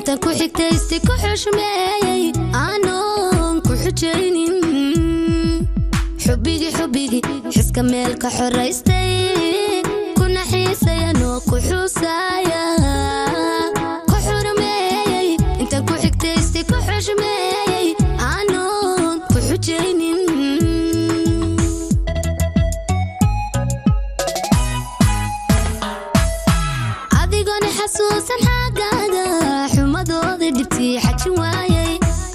Intaan ku xigtaystay, ku xushmeeyey, aanoon ku xujaynin. Xubbigii, xubbigii xiska meel ka xoraystay, kuna xiisayanoo ku xusaaya, ku xurmeeyey. Intaan ku xigtaystay, ku xushmeeyey, aanoon ku xujaynin. Adigona xasuusan xaggaaga xumadooda dhibtii xajin waayay,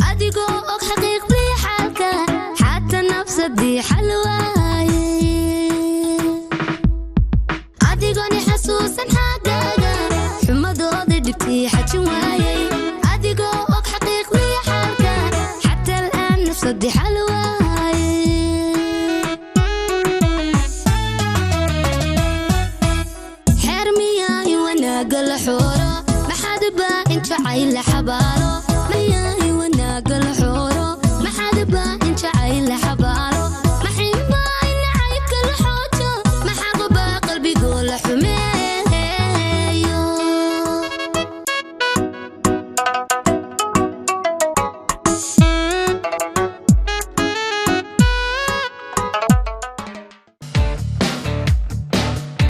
adigoo og xaqiiqdii xaalka, xataa nafsadii xal waayay. Adigona xasuusan xaggaaga xumadooda dhibtii xajin waayay, adigoo og xaqiiqdii xaalka, xataa al'aan nafsadii xal waayay. Xeer miyaa in wanaagga la xooro? Maxaad baa in jacayl la xabaalo?